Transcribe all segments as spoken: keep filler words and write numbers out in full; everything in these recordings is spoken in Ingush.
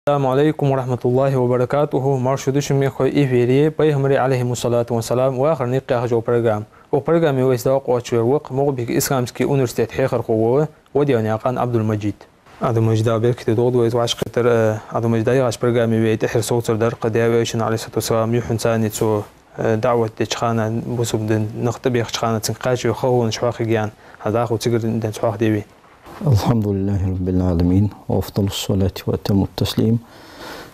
Ассаламу Ӏалайкум ва рахьматуллахӀи ва баракатухӀ. Марша да шун, мехкахой, эфире «Пайхамарий, Ӏалайхимуссалату вассалам, вахара никъ» яха жол программа. Укх программе вайца дӀаоттавац вай воккха МагӀалбика исламский университета хьехархо вола Ваделнаькъан Ӏабдул-Мажид. Ӏабдул-Мажид, Дала беркате долда вай вӀашагӀкхетар. Э, Ӏабдул-Мажид, дӀаяхача программе вай тӀехьара совцар дар-кх, Даьла Элчан, Ӏалайхиссалату вассалам, юххьанца цо, э, даӀват деча хана, бусалба дина нах тӀабехача хана цунга кхаьча халонаш хьоахаергья. ХӀанз дӀахо цигара денз хьоахаде вай. الحمد لله رب العالمين، وأفضل الصلاة وأتم التسليم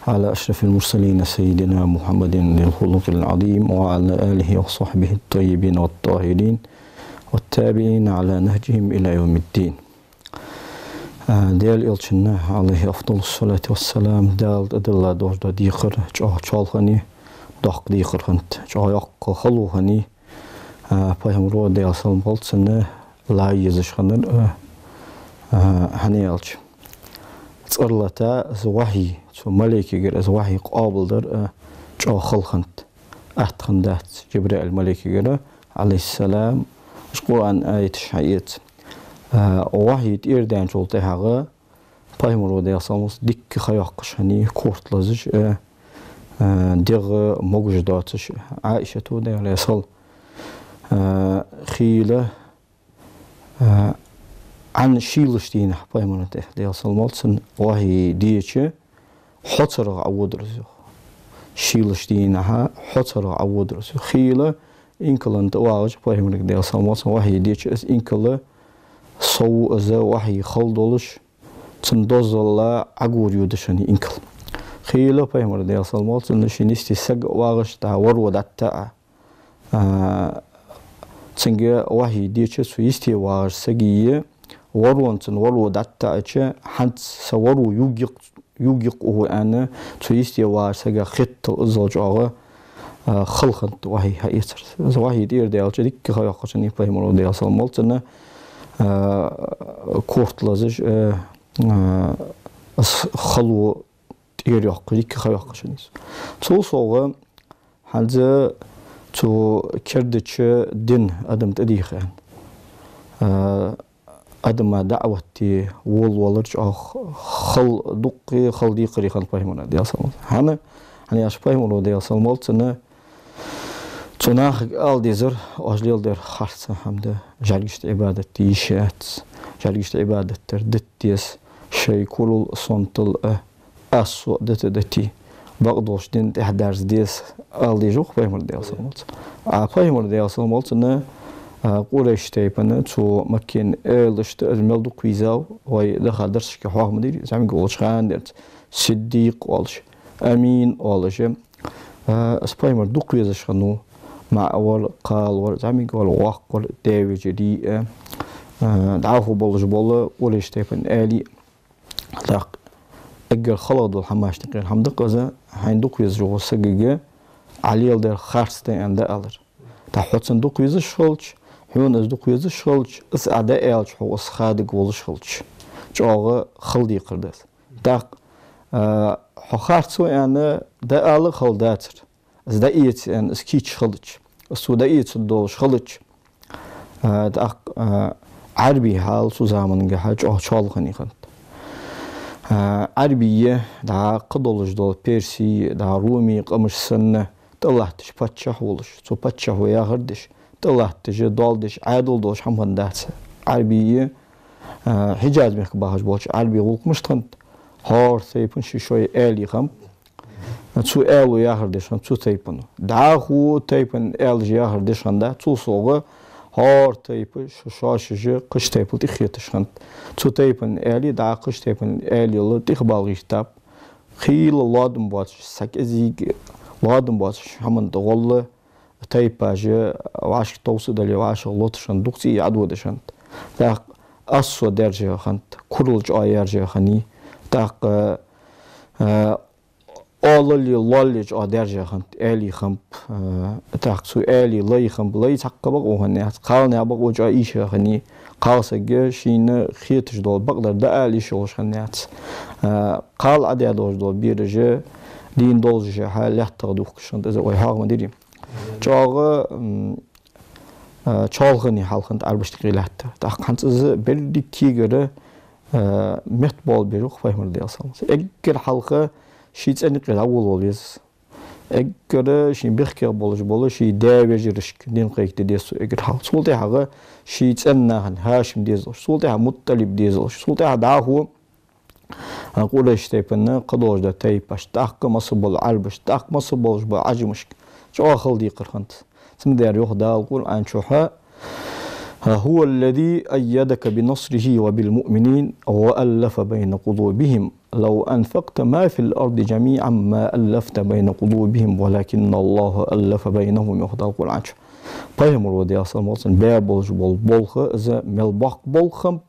على أشرف المرسلين سيدنا محمد ذي الخلق العظيم وعلى آله وصحبه الطيبين الطاهرين والتابعين على نهجهم إلى يوم الدين. А, Даьла Элчанна, Ӏалайхи афдалу ссалату вассалам, Дала тӀадилла долаш дола декхар чӀоагӀа чоалхане, доккха декхар хиннад, чӀоагӀа йоккха хало хиннай, а, Пайхамаро, Даьла салам хилда цунна, ла езаш хиннар, а, а, хӀана аьлча, цӀераллата из вахьи, цу малайкагара из вахьи къоабалдар, а, чӀоагӀа хала хиннад. Атта хиннадац Джабраил малайкагара, Ӏалайхиссалам, из Къуръан аяташ хьаэца. А, вахьи тӀера даьнначул тӀехьагӀа Пайхамаро, Даьла салам хилда цунна, дикка ха йоаккхаш хиннай, корта лазаш, а, а, дегӀ могаш доацаш, Ӏаишата, Даьла раьза хилва, а, хийла, а, Ӏан шийлача дийнахьа Пайхамара тӀа, Даьла салам хилда цунна, вахьи деча, хьоцаргӀа Ӏоводар из, йоах. Шийлача дийнахьа хьоцаргӀа Ӏоводар из, йоах. Хийла инкала тӀа вагӀаш Пайхамарга, Даьла салам хилда цунна, вахьи деча, из инкал сов, из вахьи хала долаш, цун дозалал Ӏогор йодаш хиннай инкал. Хийла Пайхамар, Даьла салам хилда цунна, шийна йисте саг вагӀаш, дӀа варо дӀатта а, а, цунга вахьи деча, цу йисте вагӀача сага, варона цун варо дӀатаӀача, хӀанз са варо ювг-, ювгйоаккх укхо аьнна, цу йисте вагӀача сага хеттал иззал чӀоагӀа, а, хала хиннад вахьи хьаэцар. Из вахьи тӀера даьлча дикка ха йоаккхаш хиннай Пайхамаро, Даьла салам хилда цунна, а, корта лазаш, а, а, из хало тӀера йоаккхаш, дикка ха йоаккхаш хиннай из. Цул совгӀа, хӀанз цу кердача дина адам тӀадийха аьнна, а, адама даӀват де волавалар чӀоагӀа хала дукха, хала декхар хиннад Пайхамара, Даьла салам хилда цунна. ХӀана, хӀана аьлча Пайхамаро, Даьла салам хилда цунна, цу нахага ала дезар: оаш леладер харц хӀама да, жӀаргашта Ӏибадат де йиш яц, жӀаргашта Ӏибадат дар дита деза, шоай курал, сонтал а, асу а дита дитий, бакъдолча дина тӀехьа дерза деза, ала дезаш ва-кх Пайхамар, Даьла салам хилда цунна. А Пайхамар, Даьла салам хилда цунна, а, Къурайш тайпан, цу Маккан аьлашта, из мел дукха везав, вай даха дарсашка хьоахаду, зӀамига волча хана денз, Сиддикъ оалаш, Амин оалаш, а, из Пайхамар дукха везаш хиннав, маӀа вар, кхал вар, зӀамига вар, воккха вар, даь-вежарий а, а, дӀахо болаш бола Къурайш тайпан аьлий. ТӀаккха эггара халагӀа дола хӀамашта юкъера хӀама да-кх из, хьайна дукха везаш волча сагага Ӏа леладер харц да аьнна дӀаалар. ТӀаккха хьо цунна дукха везаш хилча, хьона из дукха везаш хилча, из Ӏа дӀааьлча, хьо из хадаш волаш хилча, чӀоагӀа хала декхар да из. ТӀаккха, а, хьо харц ва аьнна дӀаала хала дацар. Из дӀаэца аьнна, из кийча хилча, из цо дӀаэцаргдолаш хилча, а, тӀаккха, а, Ӏарбий хьал цу заманга хьа чӀоагӀа чоалхане хиннад. А, Ӏарбий, дӀа кхыдолаш дола Перси, дӀа Руми къамаш санна, тӀалатташ паччахь волаш, цу паччахьо яхар деш, тӀалатташ, доал деш, Ӏаьдал долаш хӀама хиннадац. Ӏарбий, а, Хьиджаз мехка бахаш болча Ӏарбий гӀулакх мишта хиннад, хӀара тайпан шоай-шоай аьлий хиннаб. Цу аьло яхар деш хиннад цу тайпано. ДӀахо тайпан аьлаша яхар деш хиннадац, цул совгӀа хӀара тайпа шо-, шоашта кхыча тайпал тӀехеташ хиннад. Цу тайпан аьлий дӀа кхыча тайпан аьлийла тӀехбала гӀертаб. Хийла лоадам боацаш, саг из йига лоадам боацаш хӀаман тӀа гӀолла, тайпаша вӀашка товса а дале, вӀашагӀ лоташ хиннад, дукха цӀий Ӏододаш хиннад. ТӀаккха асу даьржа хиннад, курал чӀоагӀа яьржа хиннай. ТӀаккха, а, оалалли, лоалалли чӀоагӀа даьржа хиннад, аьлий хиннаб, а, тӀаккха цу аьлий лай хиннаб, лай цхьаккха бакъо хиннаяц, кхалнаьха бакъо чӀоагӀа ийша хиннай, кхалсага шийна хеташ дола бакъдар дӀаала йиш йолаш хиннаяц. А, кхал Ӏодаь долаш дола бераш дийна долашехьа лаьттагӀа дувхкаш хиннад, из вай хьоахадир. ЧӀоагӀа, м, а, чоалхане хьал хиннад Ӏарбашта юкъе лаьттар. ТӀаккха хӀанз из берригагара, а, метта болх беш ва-кх Пайхамар, Даьла салам хилда цунна. Эггара хьалха ший цӀен юкъера дӀаволавала веза из. Эггара ший бехкех болаш бола ший даь-вежарашка дин кхайкаде деза цо эггара хьалха. Цул тӀехьагӀа ший цӀен нахана ХӀашим дезалаш, цул тӀехьагӀа МутӀалиб дезалаш, цул тӀехьагӀа дӀахо а, Къурайш тайпан кхы долаш дола тайпаш, тӀаккха массабола Ӏарбаш, тӀаккха массаболаш бола Ӏажамашка чӀоагӀа хала декхар хиннад. Цудухьа йоах Дала Къуръан чу: «هو الذي أيدك بنصره وبالمؤمنين وألف بين قلوبهم لو أنفقت ما في الأرض جميعا ما ألفت بين قلوبهم ولكن الله ألف بينهم», йоах Дала Къуръан чу. Пайхамаро, Даьла салам хилда цунна, баь болаш бола болх, из мел боккха болх хиннаб,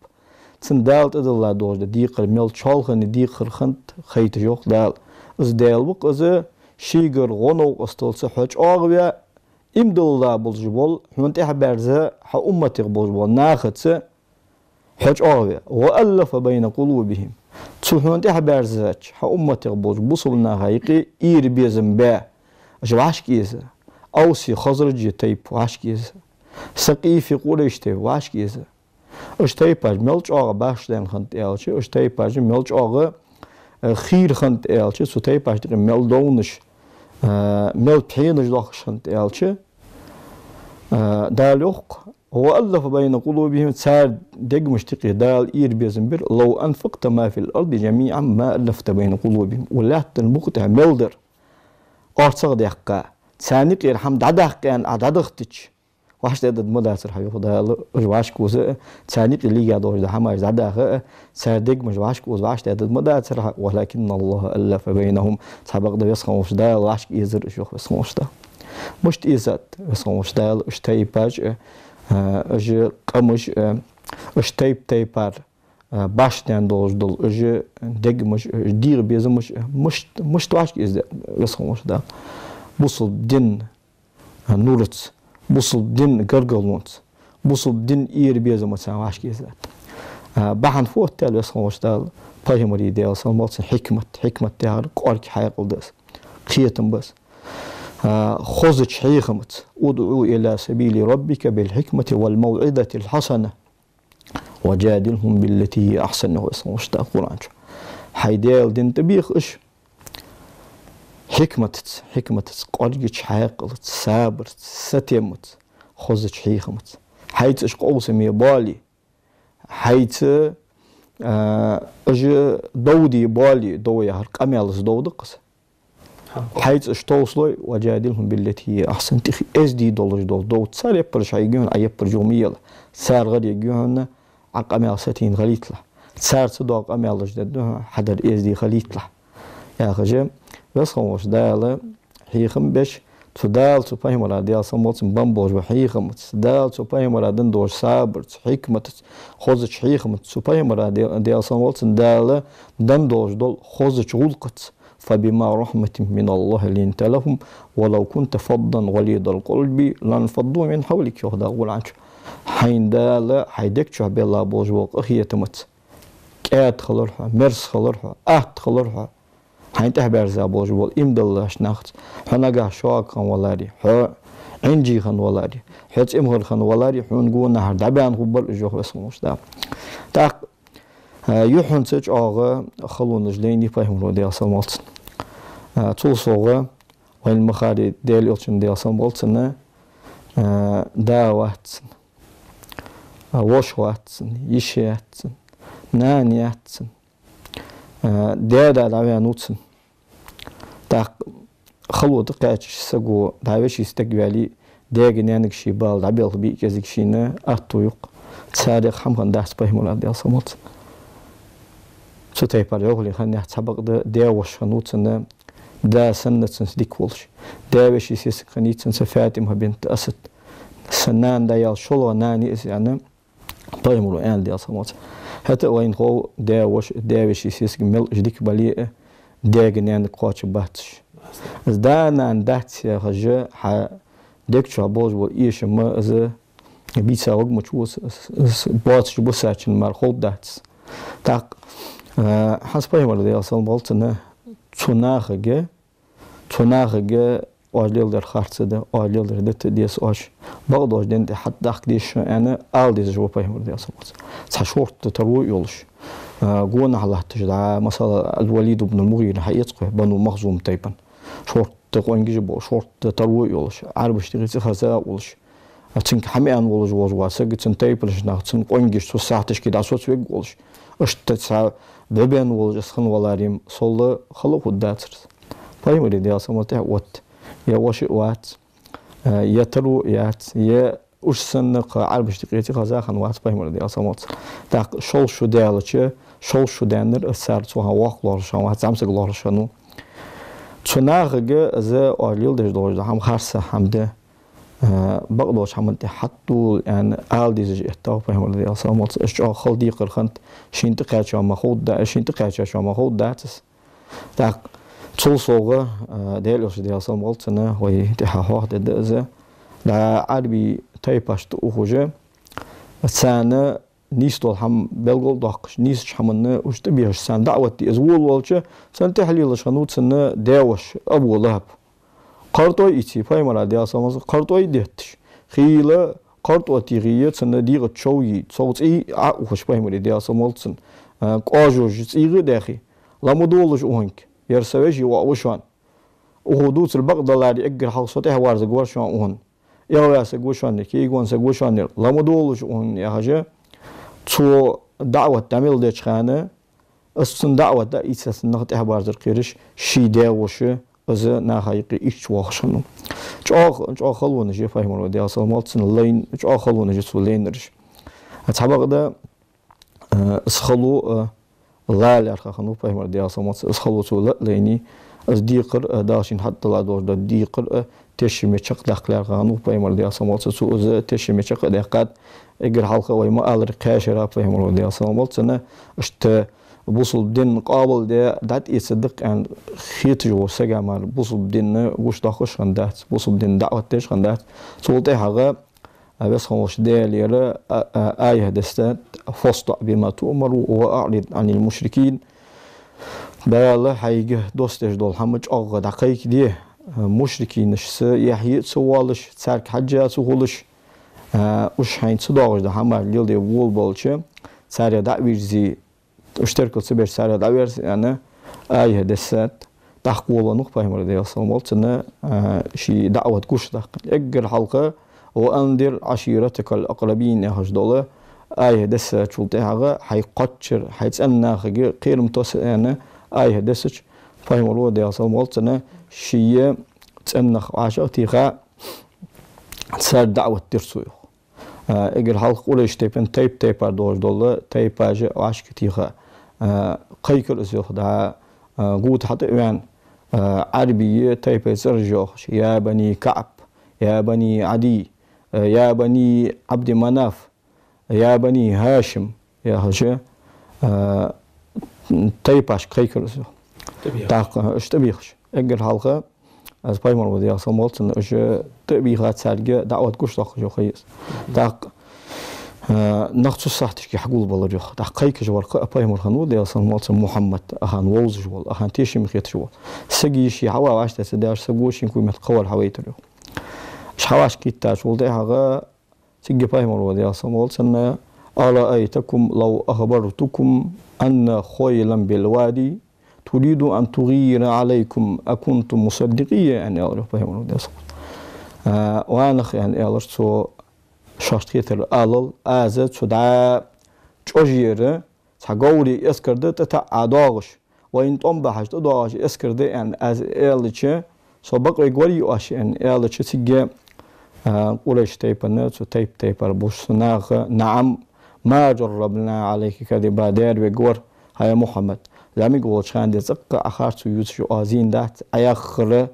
цунна Дала тӀадилла долаш дола декхар мел чоалхане декхар хиннад хайташ, йоах Дала. Из Даьла ва-кх из, шийгара гӀо-новкъосталца хьо чӀоагӀваь, иман дилла болаш бола, хьона тӀехьабаьрза хьа умматех болаш бола нахаца хьо чӀоагӀваь. «وألف بين قلوبهم». Цу хьона тӀехьабаьрзача хьа умматех болча бусалба наха юкъе ира безам баь, уж вӀашка эца. Авси, Хазраджи тайпа вӀашка эца. Сакъифи, Къурайш тайпа вӀашка эца. Уж тайпаш мел чӀоагӀа башха даьнна хиннад аьлча, уж тайпаш мел чӀоагӀа, э, хийра хиннад аьлча, цу тайпашта юкъе мел довнаш, э, мел пхьенаш доахкаш хиннад аьлча, э, Дала йоах-кх: «وألف بين قلوبهم», цар дегамашта юкъе Дала ира безам бир: «لو أنفقت ما في الأرض جميعا ما ألفت بين قلوبهم». Укх лаьттан букъа тӀа мел дар орцагӀа даьккха, царна юкъера хӀама дӀадаккха аьнна Ӏа дӀадахийтача, вӀаштӀехьадаргда ма дацар хьа, йоах Дала, уж вӀашка оза а, царна юкъе лийга долаш дола хӀамаш дӀадаха а, цар дегамаш вӀашка оза вӀаштӀехьадаргда ма дацар хьа, «ولكن الله ألف بينهم». Цхьабакъда Веза хинна волча Дала вӀашка эцар уж, йоах Веза хинна волча Дала. Мишта эцад Веза хинна волча Дала уж тайпаш а, а, уж къамаш а, уж тайп-тайпара, а, башха даьнна долаш дола уж дегамаш а, уж дегӀа безамаш а, мишта, мишта вӀашка эцад Веза хинна волча Дала? Бусалба дина нураца, бусалба дина гаргалонца, бусалба дина ира безамца вӀашка эцад. А, бахьан фу оттадаьд Веза хинна волча Дала Пайхамара, Даьла салам хилда цунна, хьикмат, хьикмат яхар кӀоарга хьаькъал да из, кхетам ба из. А, хозача хьехамца: «ادع إلى سبيل ربك بالحكمة والموعظة الحسنة وجادلهم بالتي هي أحسن», йоах Веза хинна волча Дала Къуръан чу. Хьай Даьла дина тӀабеха уж хьикматаца, хьикматаца, кӀоаргача хьаькъалца, сабарца, сатемаца, хозача хьехамца. Хьайца уж къовсаме боале, хьайца, а, уж дов де боале, дов яхар къамаьлаца дов да-кх из. Хьайца уж товсалой, «وجادلهم بالتي هي أحسن», тӀех эздий долаш дола дов. Цар яппараш хьайга хьона, Ӏа яппараш юха ма елахь. Цар гӀар ергья хьона, Ӏа къамаьл сатийна хилийталахь. Цар ца доагӀа къамаьлаш дергда хьона, хьадар эздий хилийталахь. Яхаш, Веза хинна волча Дала хьехам беш, цу Дала цу Пайхамара, Даьла салам хилда цунна, бенна болаш бола хьехамаца, Дала цу Пайхамара денна долча сабарца, хьикматаца, хозача хьехамаца, цу Пайхамара, Даьла, Даьла салам хилда цунна, Дала денна долаш дола хозача гӀулакхаца: «فبما رحمة من الله لنت لهم ولو كنت فظا غليظ القلب لانفضوا من حولك», йоах Дала Къуръан чу. Хьайна Дала хьай дег чу белла болаш бола къахетамаца, кӀаьда хилар хьо, мерза хилар хьо, атта хилар хьо, хьайна тӀехьабаьрза болаш бола иман долаш нахаца. Хьо нагахь шога хинна валаре, хьо Ӏинжи хинна валаре, хьо цӀимхара хинна валаре, хьона гонахьара дӀабаьнна хургбар уж, йоах Веза хинна волча Дала. ТӀаккха, а, юххьанца чӀоагӀа халонаш лайнай Пайхамаро, Даьла салам хилда цунна. А, цул совгӀа, вайна ма харра, Даьла Элчан, Даьла салам хилда цунна, а, да вац цун, а, воша вац цун, йиша яц цун, нана яц цун, а, даь-да дӀаваьннав цун. ТӀаккха хало тӀакхаьчача саго, дӀавеший стаг ваьле, даьга-наьнага ший бала дӀабелха бе а кӀезига шийна аьттув я-кх. Царех хӀама хиннадац Пайхамара, Даьла салам хилда цунна. Цу тайпара йӀовхал хиннаяц. Цхьабакъда даь-воша хиннав цун, да санна цунца дика волаш. Даь-веший сесаг хиннай цунца, ФатӀима бинт Асад. Са нана дӀаяьлча шоллагӀа нана я из, аьнна, Пайхамаро аьннад, Даьла салам хилда цунна. ХӀаьта а вайна хов, даь-воша, даь-веший сесаг мел уж дика бале а, даьга-наьнага кхоачаргбац уж. Из да-нана дац яхаш, хьа дег чу болаш бола эшам из бийца ваг мачу, из, из, из боацаш бусачунна мара ховргдац. ТӀаккха, а, хӀанз Пайхамара, Даьла салам хилда цунна, цу нахага, цу нахага оаш леладер харц да, оаш леладер дита деза оаш, бакъдолча дина тӀа хьатӀадахка деза шо, аьнна, ала дезаш ва Пайхамар, Даьла салам хилда цунна. Цхьа шортта таро йолаш, А, гонахьа латташ да, масала, ал-Валид ибн ал-МугӀира хьаэца кхы, Бану Махзум тайпан. Шортта къонгаш бола, шортта таро йолаш, Ӏарбашта юкъе цӀихеза волаш. А цунга хӀама аьнна волаш вола саг, цун тайпанаш нах, цун къонгаш цу сахьаташка дӀасоцавергволаш. Иштта цхьа бӀубенна волаш из хинна валаре-м, сол хала хургдацар из. Пайхамара, Даьла салам хилда цунна, тӀехьа отта е воша а вац, а, е таро а яц, е уж санна кхы Ӏарбашта юкъе цӀихеза хинна вац Пайхамар, Даьла салам хилда цунна. ТӀаккха шовзткъа шу даьлча, шовзткъа шу даьннар из цар цу хана воккха лоархӀаш хинна вац, зӀамсаг лоархӀаш хиннав. Цу нахага из оаш леладеш долаш дола хӀама харца хӀама да, а, бакъдолча хӀаман тӀа хьатӀадола аьнна ала дезаш эттав Пайхамар, Даьла салам хилда цунна. Из чӀоагӀа хала декхар хиннад, шийна тӀакхаьчачоа ма ховргда, шийна тӀакхаьчачоа ма ховргдац из. ТӀаккха цул совгӀа, а, Даьла Элча, Даьла салам хилда цунна, вай тӀехьа хьоахадергда из, дӀа Ӏарбий тайпашта ухаш, царна нийса дола хӀама белгалдоаккхаш, нийсача хӀаманна уж тӀабехаш, царна даӀват де из волавелча, цунна тӀехьа лелаш хиннав цун даь-воша Абу ЛахӀаб. КхартӀой ийце, Пайхамара, Даьла салам хилда цунна, кхартӀой детташ, хийла кхартӀо тӀехьа цун дегӀа чов йий, цох цӀий Ӏоухаш Пайхамара, Даьла салам хилда цунна, а, кӀожожа цӀийгӀа а даьхе, ла ма долаш укхунга, ер са веший воӀ ва шоана. Укхо дувцар бакъ даларе, эггара хьалха со тӀехьаварзаргвар шоана укхунна. ЭгӀаваь саг ва шоана ер, кегавенна саг ва шоана ер, ла ма долаш укхунна, яхаш, цо даӀват дӀа мел деча хана, из цун даӀват дӀаийца цунна нах тӀехьабарзар кхераш, ший даь-воша из наха юкъе ийцача воагӀаш хиннав. ЧӀоагӀа, чӀоагӀа халонаш я Пайхамара, Даьла салам хилда цунна, лайна, чӀоагӀа халонаш я цо лайнараш. Цхьабакъда, а, из хало, а, лалаьрхӀа хиннав Пайхамар, Даьла салам хилда цунна, из хало цо ла а лайнай, из декхар, а, Дала шийна хьатӀадилла долаш дола декхар, а, тешаме чакхдаккха лаьрхӀа хиннав Пайхамар, Даьла салам хилда цунна. Цо из тешаме чакх а даьккхад, эггара хьалха вай ма аллара кхаьчар Пайхамара, Даьла салам хилда цунна, иштта бусалба дин къоабалде дӀатӀаэцаргда-кх аьнна хеташ волча сага мара бусалба дин гучадоаккхаш хиннадац, бусалба дина даӀват деш хиннадац. Цул тӀехьагӀа А, Веза хинна волча Даьлера, а, а, аят дессад: «فاصدع بما تؤمر وأعرض عن المشركين». Дала хьайга доссадеш дола хӀама чӀоагӀа дӀакхайкаде, а, мушрикинашца яхье а ца воалаш, царга хьежжа а ца хулаш, а, уж хьайна ца доагӀаш дола хӀама леладе волавелча, царех дӀа а вийрзе, уж теркал ца беш царех дӀаверза аьнна, аят дессад. ТӀаккха волавеннав-кх Пайхамар, Даьла салам хилда цунна, а, ший даӀват гучадаккха. Эггара хьалха: «وأنذر عشيرتك الأقربين», яхаш дола аят дессачул тӀехьагӀа хьай кхоачара, хьай цӀен нахага кхерам тосс аьнна аят дессача, Пайхамаро, Даьла салам хилда цунна, ший цӀен нах вӀашагӀтеха, царга даӀват дир цо, йоах. А, эггара хьалха Къурайш тайпан тайп-тайпара долаш дола тайпаш вӀашагӀтеха, а, кхайкар из, йоах, дӀа, а, гута хьатӀа а ваьнна, а, Ӏарбий тайпай цӀераш йоахаш: «يا بني كعب، يا بني عدي، а, يا بني عبد مناف، يا بني هاشم», яхаш, а, тайпашка кхайкар из, йоах. ТӀабехаш. ТӀаккха, а, уж тӀабехаш. Эггара хьалха из Пайхамар ва, Даьла салам хилда цунна, уж тӀабийха, царга даӀват гучадоаккхаш, йоах, ха я из. ТӀаккха, а, нах цу сахьаташка хьагулбелар, йоах. ТӀаккха кхайкаш вар-кх а Пайхамар хиннав, Даьла салам хилда цунна, Мухьаммад, ахана вовзаш вола, ахана тешаме хеташ вола. Саг йиш йий хьавӀашагӀтеха ца деш, саго шийна куймет кхавар хьавайтар, йоах. Уж хьавӀашагӀкхийттачул тӀехьагӀа цига Пайхамаро, Даьла салам хилда цунна: «أرأيتكم لو أخبرتكم أن خيلا بالوادي تريد أن تغير عليكم أكنتم مصدقين», аьнна аьлар Пайхамаро, Даьла салам хилда цунна. А, ва нах, аьнна аьлар цо, шоашта хетар алал, аз цу дӀа чӀожера цхьа говрий эскар да тӀатаӀа доагӀаш, вайна тӀом бахьаш тӀадоагӀаш эскар да, аьнна, аз аьлча, со бакъвергварий оаш, аьнна аьлча, цига, а, Къурайш тайпан, цу тайп-тайпара болча цу наха: «نعم، ما جربنا عليك كذبا», дера вергвар, хӀай Мухьаммад, зӀамига волча хана денз цӀаккха Ӏа харцо ювцаш оаха зийна дац, Ӏа яхар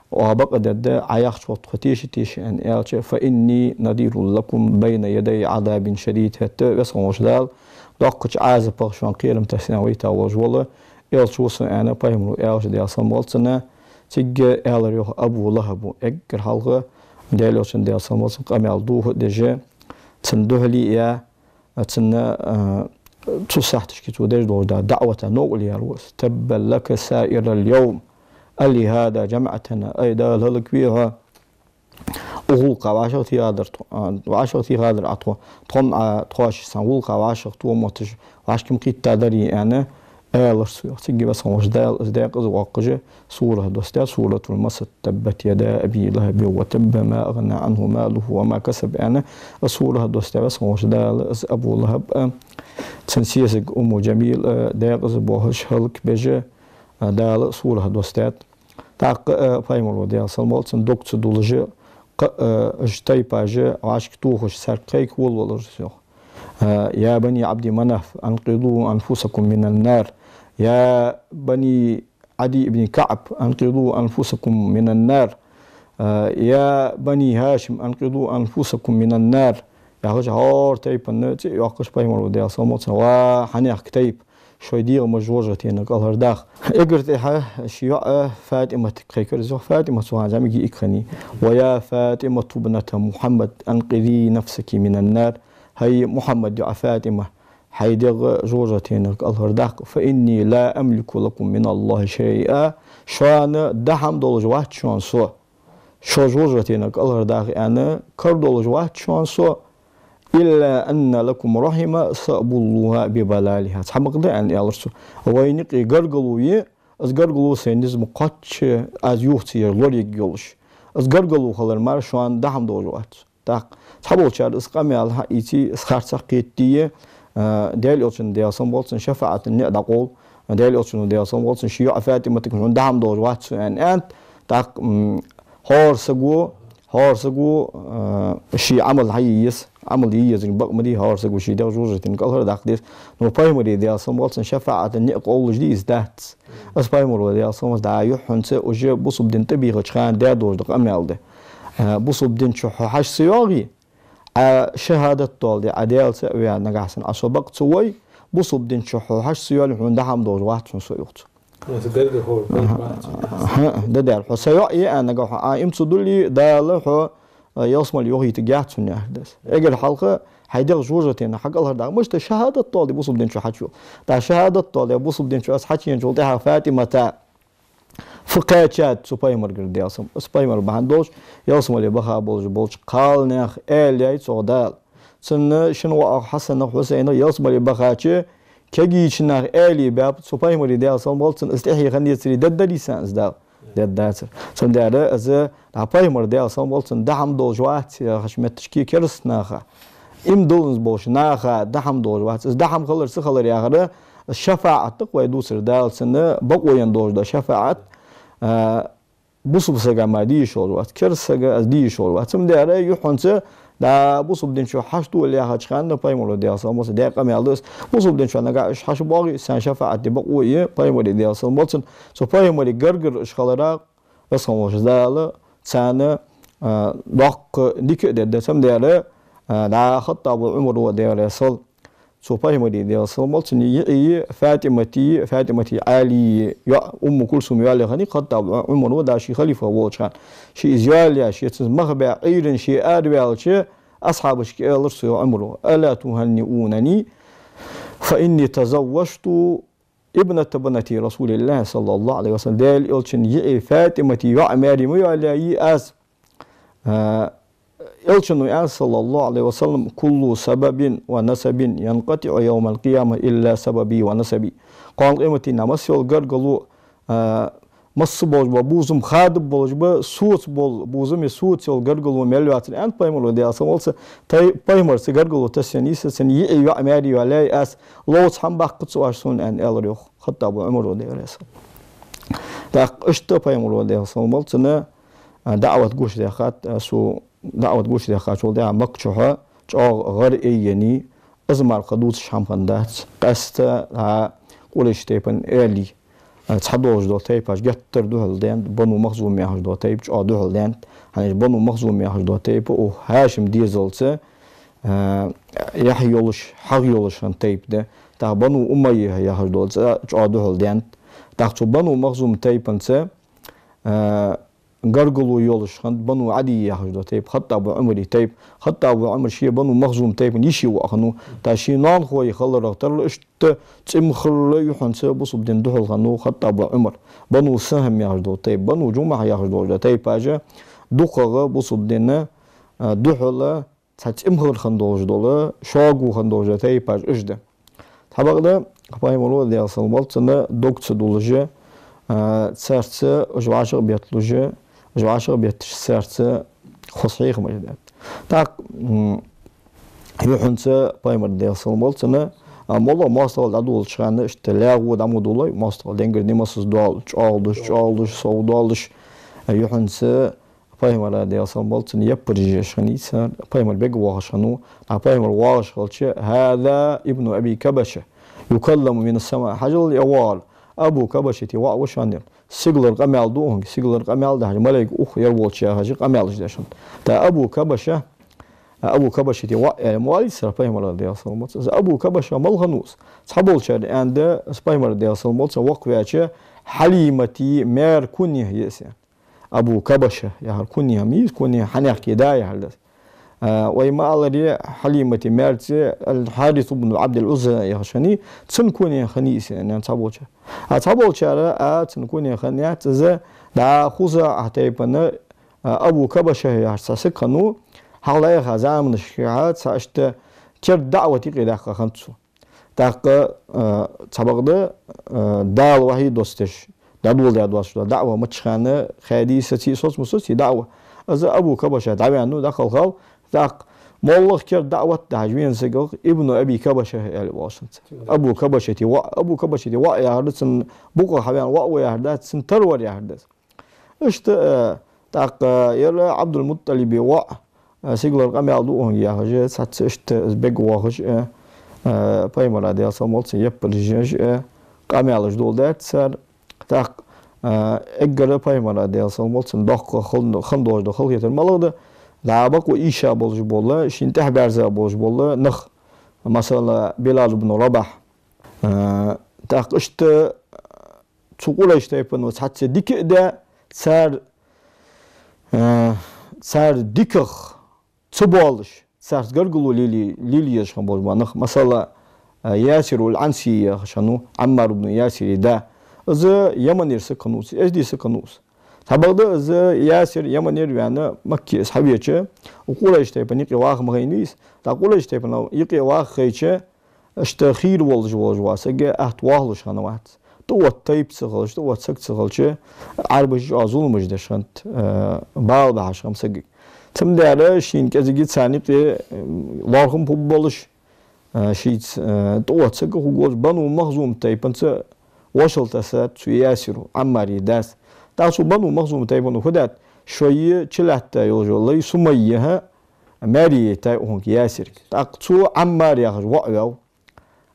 оаха бакъдергда, Ӏа яхачох тхо теша а теша, аьнна аьлча, «فإني نذير لكم بين يدي عذاب شديد», хӀаьта Веза хинна волча Дала доккхача Ӏазапах шоана кхерам тосс аьнна вайта волаш вола Элча ва со, аьнна, Пайхамаро аьлча, Даьла салам хилда цунна, цига аьлар, йоах, Абу ЛахӀаба, эггара хьалха Даьла Элчан, Даьла салам хилда цунна, къамаьл дувха а деш, цунна духьале а яь, цунна, а, цу сахьаташка цо деш долаш дола даӀвата новкъарло яьр ва из: «تبا لك سائر اليوم، ألهذا جمعتنا», ай Дала, хӀалакве хьо, укх гӀулакха вӀашагӀтехадар тхо, а, вӀашагӀтехадар Ӏа тхо, тхо-м Ӏа, тхоаш цхьан гӀулакха вӀашагӀтоха мотташ, вӀашка ма кхийттадарий аьнна, аьлар цо, йоах. Цига Веза хинна волча Дала из даькъаза воаккхаш сурат доссадаьд, суратул Масад: تبت يدا أبي لهب وتب، ما أغنى عنه ماله وما كسب аьнна, из сурат доссадаьд Веза хинна волча Дала. Из Абу ЛахӀаб а, цун сесаг Умму Джамил а даькъаза боахаш хӀалакбеш, а, Дала сурат доссадаьд. ТӀаккха, э, Пайхамаро, Даьла салам хилда цунна, дог ца дуллаш, кхы, э, уж тайпаш вӀашка тохаш, царга кхайка волавелар цо, йоах. Э, يا بني عبد مناف أنقذوا أنفسكم من النار، يا بني عدي بن كعب أنقذوا أنفسكم من النار، э, يا بني هاشم أنقذوا أنفسكم من النار, яхаш, хӀара тайпан цӀи а йоаккхаш, Пайхамаро, Даьла салам хилда цунна: ва хьанехк тайпа, шоай дегӀамаш жожагӀатенах кӀалхардаккха. Эггара тӀехьа ший йоӀ ФатӀиматага кхайкар из, йоах. ФатӀимат цу хана зӀамига йиӀиг хиннай. ويا فاطمة ابنة محمد أنقذي نفسك من النار. ХӀай Мухьаммада йоӀ ФатӀима, хьай дегӀ жожагӀатенах кӀалхардаккха. فإني لا أملك لكم من الله شيئا. Шоана даа хӀама долаш вац шоана со. Шо жожагӀатенах кӀалхардаха аьнна кара долаш вац шоана со. إلا أن لكم رحما سأبلها ببلالها. Цхьа ма-, да аьнна, аьлар цо. Вайна юкъе гаргало я, из гаргало сай низ ма кхоачча, аз юха ца ер лораергйолаш. Из гаргало хилар мара шоана даа хӀама долаш вац. ТӀаккха цхьаболчар из къамаьл хьаийцай, из харцахьа кхетадий, а, Даьла Элчан, Даьла салам хилда цунна, шафаӀата ниӀ дӀакъовл, Даьла Элчано, Даьла салам хилда цунна, ший йоӀ ФатӀиматага хьона даа хӀама долаш вац со аьнна, аьннад. ТӀаккха, м, хӀара саго, хӀара саго, а, ший Ӏамал хьае еза, Ӏамал е езарг бакъ ма дий, хӀара саго ший дегӀ жожагӀатенах кӀалхардаккха деза. Но Пайхамара, Даьла салам хилда цунна, шафаӀата ниӀ къовлаш дий из, дац. Из Пайхамаро, Даьла салам хилда цунна, дӀа юххьанца уже бусалба дина тӀабийхача хана даь долаш да къамаьл да. Э, бусалба дина чу хьо хьажа ца йоагӀий, Ӏа шахӀадат доаладе, Ӏа Даьлаца а ваь, нагахьа санна Ӏа со бакъ ца вой, бусалба дина чу хьо хьажа ца йоале, хьона даа хӀама долаш вац хьона со, йоах цо. Ну, это гаргало хилар, аха, вац хьона. Аха, да, даьра, хьо са йоӀ я аьнна, нагахьа хьо Ӏа иман ца дулле, Дала хьо, а, ялсмале йохийтаргьяц хьона, яхар да из. Эггара хьалха хьай дегӀ жожагӀатенах хьакӀалхардаккха. Мишта шахӀадат доаладе бусалба дина чу хьачувоале. ТӀаккха шахӀадат доаладе бусалба дина чу из хьачувеначул тӀехьагӀа ФатӀимата фу кхаьчад цу Пайхамарагара, Даьла салам хилда цунна. Из Пайхамар бахьан долаш ялсмале баха болаш болча кхалнаьха аьле яьй цох Дала. Цун шин воӀах Хьасанах, Хьусайнах ялсмале бахача, кегийча наха аьле баьб, цу Пайхамара, Даьла салам хилда цунна, из тӀехье хиннаяцаре дергдарий царна из, Дала? Дергдацар. Цудухьа из, дӀа Пайхамара, Даьла салам хилда цунна, даа хӀама долаш вац яхача метташка кераста наха, иман дилланза болча наха даа хӀама долаш вац. Из даа хӀама хилар, ца хилар яхар, шафаӀат да-кх вай дувцар, Дала цунна бокъо енна долаш да шафаӀат. А, бусалба сага мара де йиш йолаш вац, кераста сага из де йиш йолаш вац. Цудухьа юххьанца, дӀа бусалба дина чу хьачудоале яхача хана Пайхамаро, Даьла салам хилда цунна, даь къамаьл да из. Бусалба дина чу нагахьа уж хьачубоагӀе, царна шафаӀат де бокъо я Пайхамара, Даьла салам хилда цунна. Цу Пайхамара гаргара уж хиларах, Веза хинна волча Дала царна, а, доккха дика а дергда. Цудухьа, а, дӀа ХаттӀаба Ӏумара, Даьла раьза хилва, цу Пайхамара, Даьла салам хилда цунна, йиӀий ФатӀиматий, ФатӀиматий Ӏалий йоӀ Умму Кульсум йоалае хиннай ХаттӀаба Ӏумара, дӀа ше халифа волча хана. Ше из йоалаяь, ше цунца мах баь Ӏуйрийна ше араваьлча, асхьабашка аьлар цу Ӏумара: ألا تهنئونني فإني تزوجت ابنة ابنة رسول الله صلى الله عليه وسلم. Даьла Элчан йиӀий ФатӀиматий йоӀ маьре ма йоалаяьй аз. А, Элчано аьннад, صلى الله عليه وسلم: كل سبب ونسب ينقطع يوم القيامة إلا سببي ونسبي. Кхоана къематдийнахьа масса йола гаргало, а, масса болаш бола бувзам хадаб болаш ба, соца бола бувзам е соца йола гаргало мел йоацар, аьннад Пайхамаро, Даьла салам хилда цунна. Тай-, Пайхамарца гаргало тассаенна йисса, цун йиӀий йоӀ маьре йоалаяьй аз, ловца хӀама баккхац оаш сона, аьнна, аьлар, йоах, ХаттӀаба Ӏумара, Даьла раьза хилва. ТӀаккха иштта Пайхамаро, Даьла салам хилда цунна, а, даӀват гучадаьхад, а, цу даӀват гучадаьхачул тӀехьагӀа Макка чухьа чӀоагӀа гӀар айеннай, из мара кхы дувцаш хӀама хиннадац. Къаьстта, а, Къурайш тайпан аьлий, а, цхьа долаш дола тайпаш геттара духьалдаьннад, Бану Махзум яхаш дола тайпа чӀоагӀа духьалдаьннад. ХӀана аьлча Бану Махзум яхаш дола тайпа укх ХӀашим дезалца, а, яхь йолаш, хьагӀ йолаш хинна тайпа да. ТӀаккха Бану Умайя яхаш дола цӀа чӀоагӀа духьалдаьннад. ТӀаккха цу Бану Махзум тайпанца, а, гаргало йолаш хиннад Бану Ӏадий яхаш дола тайпа, ХаттӀаба Ӏумара тайпа. ХаттӀаба Ӏумар ше Бану Махзум тайпан йиша воӀ хиннав. ТӀаккха ший ноанахой хиларах тара иштта цӀимхара юххьанца бусалба дина духьал хиннав ХаттӀаба Ӏумар. Бану Сахьм яхаш дола тайпа, Бану Джумахь яхаш дола тайпаш, дукхагӀа бусалба дина, а, духьала цхьа цӀимхара хинна долаш дола, шога хинна долаш дола тайпаш уж да. Цхьабакъда, Пайхамара, Даьла салам хилда цунна, дог ца дуллаш, а, царца уж вӀашагӀбетталуш, уж вӀашагӀбетташ царца хоза хьехамаш даьд. ТӀаккха, м, юххьанца Пайхамар, Даьла салам хилда цунна, а, моллагӀа моастагӀал дӀадолалуча хана, иштта лаьгӀа дӀа ма доллой, моастагӀал денгара нимасаз доал, чӀоагӀлуш, чӀоагӀлуш, сов доаллаш, а, юххьанца Пайхамара, Даьла салам хилда цунна, яппараш еш хиннай цар, Пайхамар бегвоагӀаш хиннав, а Пайхамар воагӀаш хилча: «هذا ابن أبي كبشة يكلم من السماء». Хьажал, ер воагӀар Абу Кабашата воӀ ва шоана, ер. Сигалара къамаьл ду укхунга, сигалара къамаьл да хьажа, малайк ух ер волча яхаш къамаьлаш деш хиннад. ТӀаккха Абу Кабаша, Абу Кабашата воӀ аьле ма оалий цар Пайхамара, Даьла салам хилда цунна. Из Абу Кабаша мала хиннав из? Цхьаболчар аьннад, из Пайхамар, Даьла салам хилда цунна, воккха ваьча, Хьалимата маьра кунья я из. Абу Кабаша яхар кунья ма йий из, кунья хьанехк да яхар да из. А, вай ма аллара, Хьалимата маьра цӀи Аль-Хьарис ибн Ӏабдул-Ӏузза яхаш хиннай, цун кунья хиннай из, аьннад цхьаболчар. А цхьаболчар, а, цун кунья хиннаяц из, дӀа Хузаӏа тайпан, а, Абу Кабаша яхаш цхьа саг хиннав, хьалха яха заманашка цхьа иштта керда даӀват юкъе даьккха хиннад цо. ТӀаккха, а, цхьабакъда, а, Дала вахьий доссадеш, дӀадоладаь доацаш дола даӀва маччахьа хаьдий, саций, соц ма соций даӀва. Из Абу Кабаша дӀаваьннав, дӀакхелхав, тӀаккха моллагӀа керда даӀват да хьажа вена сагах Ибну Аби Кабаша аьле оалаш хиннад цар. Абу Кабашата воӀ, Абу Кабашата воӀ яхар да, цун букъах хьавена воӀ ва яхар дац, цун тара вар яхар да из. Иштта, э, тӀаккха ер Ӏабдул-МутӀалиба воӀ, э, сигалара къамаьл ду укхунга яхаш, цхьацца иштта из бегвоагӀаш, э, э, Пайхамара, Даьла салам хилда цунна, яппараш еш, э, къамаьлаш доаладаьд цар. ТӀаккха, э, эггара Пайхамара, Даьла салам хилда цунна, доккха хин-, хинна долаш дола халахетар малагӀа да? ДӀа бакъо ийша болаш бола, шийна тӀехьабаьрза болаш бола нах, масала, Билал ибн Рабахь. Э, тӀаккха иштта цу Къурайш тайпано цхьацца дика а даь, цар, э, цар диках ца боалаш, царца гаргало лелае, лелае езаш хинна болаш бола нах. Масала, э, Ясир аль-Ӏанси яхаш хиннав, Ӏаммар ибн Ясира да. Из Яманера саг хиннав из, эзди саг хиннав из. Цхьабакъда из Ясир Яманера ваьнна, Макке из хьавеча, укх Къурайш тайпан юкъе ваха ма хайнавий из. ТӀаккха Къурайш тайпан юкъе ваха хайча, иштта хийра волаш волаш вола саг атта воаллаш хиннавац. ТӀаотта тайпа ца хилча, тӀаотта саг ца хилча, Ӏарбаша чӀоагӀа зуламаш деш хиннад, э, бала бахьаш хиннаб сагага. Цудухьа шийна кӀезига царна юкъе, э, лоархӀам хургболаш, э, шийца, э, тӀаотта саг хургволаш, Бану Махзум тайпанца вошал тесад цу Ясира, Ӏаммара дас. ТӀаккха цу Бану Махзум тайпано фу даьд, шоай чулаьтта йолаш йола лай Сумайя маьре яйтай укхунга, Ясирга. ТӀаккха цу Ӏаммар яхаш воӀ ваьв,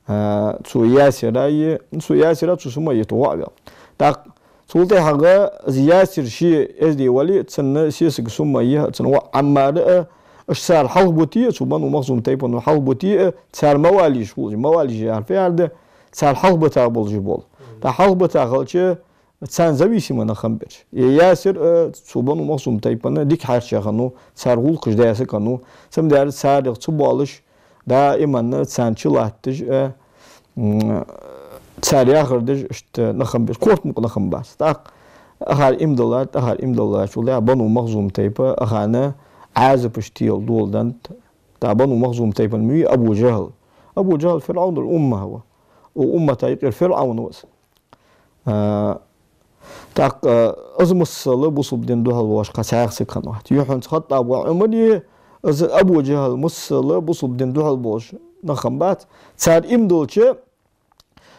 а, цу Ясира, цу Ясира, цу Сумайята воӀ ваьв. ТӀаккха цул тӀехьагӀа из Ясир ше эзди вале а, цун сесаг Сумайя, цун воӀ Ӏаммар а, уж цар хьалхабуте а, цу Бану Махзум тайпано хьалхабуте а, цар мавалиш хулаш, мавалиш яхар фу яхар да, цар хьалхабита болаш бола. ТӀаккха хьалхабита хилча, царна зависимый нах хиннаб ераш. Е Ясир, э, цу Бану Махзум тайпан дика хьаьрча хиннав, цар гӀулакхаш даь саг хиннав, цудухьа царех ца боалаш, даиман царна чулатташ, э, м, цар яхар деш, иштта нах хиннаб ераш, корта мукъа нах хиннабац. ТӀаккха акхар иман диллад, акхар иман диллачул тӀехьагӀа Бану Махзум тайпа акхарна Ӏазапаш тела доладеннад. ТӀаккха Бану Махзум тайпан ма вий Абу ЖахӀл. Абу ЖахӀл фирӀавнул умма ва. Укх уммата юкъера фирӀавн ва из. А, тӀаккха, а, из миссел бусалба дина духьал воалаш кхы цхьа саг хиннавац. Юххьанца Хаттаба воӀ Ӏумар а, из Абу ЖахӀл миссел бусалба дина духьал болаш нах хиннабац. Цар иман диллача,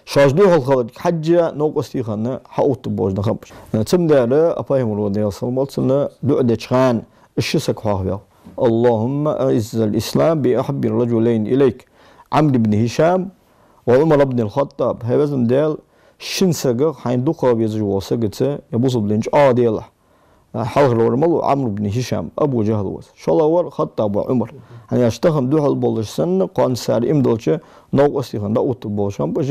шоаш духьал хиларга хьежжа, новкъостий хинна хьаоттаргболаш нах хиннаб ераш. Цудухьа Пайхамара, Даьла салам хилда цунна, дуӀа деча хана из ши саг хьоахаваьв: «اللهم أعز الإسلام بأحب الرجلين إليك، عمرو بن هشام وعمر بن الخطاب». ХӀай веза Даьла, шин сагах хьайна дукхагӀа везаш вола сагаца ер бусалба дин чӀоагӀа делахь. Хьалхара вар малув? Ӏамр ибн ХӀишам, Абу ЖахӀл ва из. ШоллагӀвар Хаттаба воӀ Ӏумар. ХӀана аьлча тахан духьал болаш санна, кхоана цар иман диллача, новкъостий хинна дӀаоттаргболаш хиннаб уж,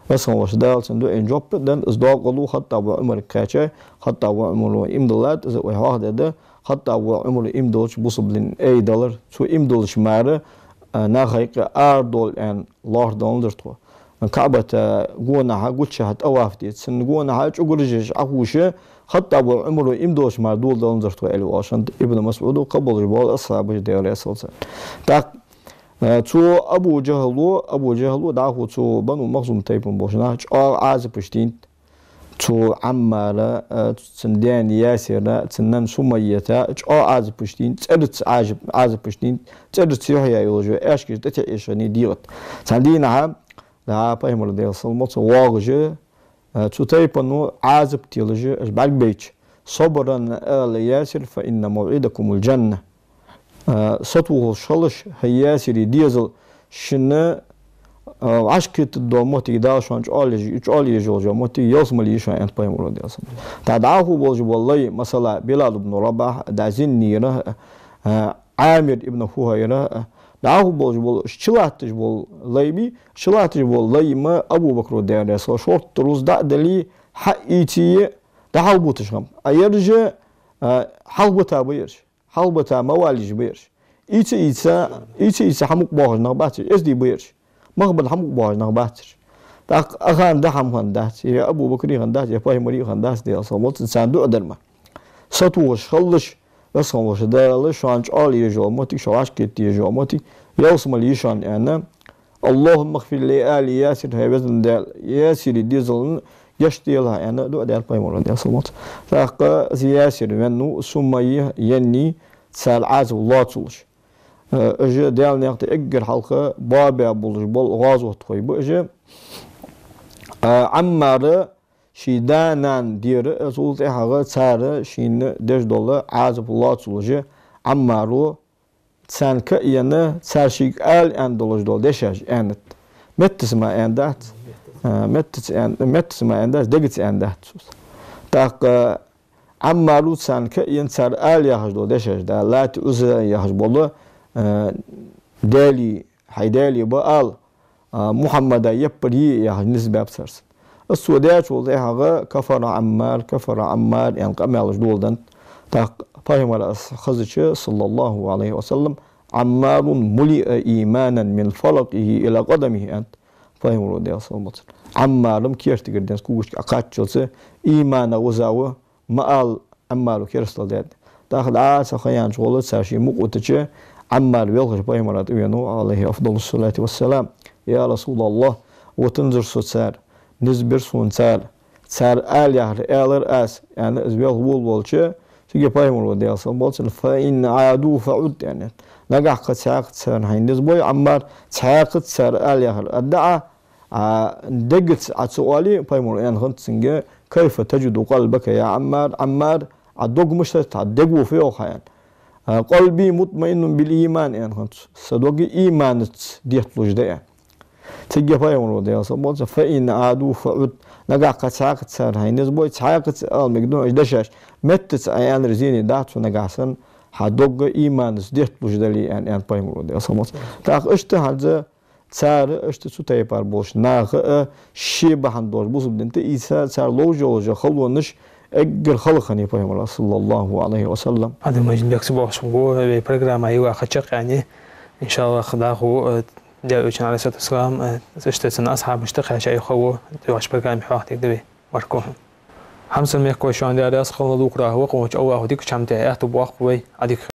Веза хинна волча Дала цун дуӀайна жоп а денна, из докъал Хаттаба воӀ Ӏумарга кхаьчай, Хаттаба воӀ Ӏумара иман диллад, из вай хьоахадаьд, Хаттаба воӀ Ӏумара иман диллача бусалба дин айдалар, цо иман диллача мара, а, наха юкъе арадовла аьнна лоархӀ даланзар тхо. КаӀбата гонахьа гучахьа тӀаваф де, цун гонахьа чӀугараш еш Ӏохувша, Хаттаба воӀ Ӏумара иман диллача мара доладаланзар тхо, аьле оалаш хиннад Ибн МасӀуда, кхыболаш бола асхьабаш, Даьла раьза хилва царна. ТӀаккха, Э, цу Абу ДжахӀло, Абу ДжахӀло дӀахо цу Бану Махзум тайпан болча наха чӀоагӀа Ӏазапаш дийнад цу Ӏаммара, э, цун даьна Ясира, цун нанна Сумайята чӀоагӀа Ӏазапаш дийнад, цӀерца Ӏажап-, Ӏазапаш дийнад, цӀерца юхьа йолаш йола аьшкаш тӀатеӀаш хиннай дегӀа тӀа. Цхьан дийнахьа, да, Пайхамар, Даьла салам хилда цунна, воагӀаш, э, цу тайпано Ӏазап телаш, уж бӀаргабайча: «صبرا آل ياسر فإن موعدكم الجنة». Э, сатохаш хилалаш, хӀай Ясира дезал, шун, э, вӀашагӀкхетаргдола моттиг, Дала шоана чӀоагӀо еш-, чӀоагӀо еш йола моттиг ялсмале я шоана, аьннад Пайхамаро, Даьла салам хилда цунна. ТӀаккха дӀахо болаш бола лай, масала, Билал ибн Рабахь, да, Зиннира, э, Ӏамир ибн ФухӀайра, э, дӀахо болаш бола, уж чулатташ бола лай бий, чулатташ бола лай ма Абу Бакро, Даьла раьза хилва, шортта рузба дӀа а деле, хьаийце, дӀахьалбуташ хиннаб. А ераш, э, хьалхабита ба ераш. Хьалхабита ма валийта ба ераш. Ийца, ийца, ийца, ийца хьамукъабоахаш нах бац ераш, эздий ба ераш. Мах баь хьамукъабоахаш нах бац ераш. ТӀаккха а хана да хӀама хиннадац, е Абу Бакра хиннадац, е Пайхамара хиннадац, Даьла салам хилда цунна, царна дуӀа дар ма. Сатохаш хилалаш, Веза хинна волча Дала шоана чӀоагӀо еш йола моттиг, шо вӀашагӀкхета еш йола моттиг ялсмале я шоана, аьнна, «اللهم اغفر لآل ياسر», хӀай Веза Даьла, Ясира дезала гешт делахь, аьнна, дуӀа даьд Пайхамаро, Даьла салам хилда цунна. ТӀаккха из Ясир веннав, Сумайя еннай, цар Ӏазап лоацалуш. Э, уж Даьла наькъа тӀа эггара хьалха боабаь болаш бола гӀазотхой ба уж. Э, Ӏаммара ший да-нана дера, э, цул тӀехьагӀа цар шийна деш дола Ӏазап лоацалуш, Ӏаммаро царна каенна, цар шийга ала аьнна долаш дола дешаш аьннад. Меттаца мара аьннадац. А, меттаца аьн-, меттаца мара аьннадац, дегаца аьннадац цо из. ТӀаккха Ӏаммаро царна каенна, цар ала яхаш дола дешаш, да, Лат, Ӏузза яхаш бола, а, даьлий, хьай даьлий ба ала, а, Мухьаммада яппар я яхаш низ баьб цар цунна. Из цо даьчул тӀехьагӀа «كفر عمار، كفر عمار» аьнна къамаьлаш доладеннад. ТӀаккха Пайхамар из хезача, صلى الله عليه وسلم: «عمار ملئ إيمانا من فرقه إلى قدمه», аьннад Пайхамаро, Даьла салам хилда цунна. Ӏаммар-м керттера денз когашка кхаччалца имана вузав, ма ала Ӏаммаро керастал даьд. ТӀаккха дӀа цхьа ха яьннача гӀолла цар ший мукъа витача, Ӏаммар велхаш Пайхамара тӀа венав, عليه أفضل الصلاة والسلام: «يا رسول الله, витанзар со цар, низ бир сона цар, цар ала яхар аьлар аз», аьнна, из велха волавелча, цига Пайхамаро, Даьла салам хилда цунна: «فإن عادوا فعد», аьннад. Нагахьа кхы цхьаькхаза царна хьайна низ бой, Ӏаммар, цхьаькхаза цар ала яхар аргда Ӏа, а, дегаца Ӏа ца оале, Пайхамаро аьнна хиннад цунга: «كيف تجد قلبك يا عمار؟» Ӏаммар, Ӏа дог мишта да, дег вуф йоах хьа, аьнна. А, «قلبي مطمئن بالإيمان», аьнна хиннад цо. Са дог иманаца детталуш да, аьнна. Цига Пайхамаро, Даьла салам хилда цунна: «فإن عادوا فعد». Нагахьа кхы цхьаькхаза цар хьайна низ бой, цхьаькхаза ала мегаргда хьона уж дешаш. Меттаца Ӏа аьннар зене дац хьона, нагахьа санна хьа дог иманаца детталуш дале, аьнна, аьннад Пайхамаро, Даьла салам хилда цунна. ТӀаккха иштта хӀанз цар, иштта цу тайпара болча наха а, ше бахьан долаш бусалба дина тӀа ийца цар ловш йолаш халонаш эггара хала хиннай Пайхамара, صلى الله عليه وسلم. Ӏабдул-Мажид-Бек, ца бохаш хьога, вай программа йоагӀа чакхъяьннай. Иншаллахь, дӀахо, э, Даьла Элчан, عليه الصلاة والسلام, э, иштта цун асхьабашта кхаьча юха а, дӀахо программа хьоахадергда вай. Марко. Хьамсара мехкахой, шоана Даьла раьза хилва, лукхара вахача Ӏоваха дика чам тӀа аьттув боаккх вай, Ӏадика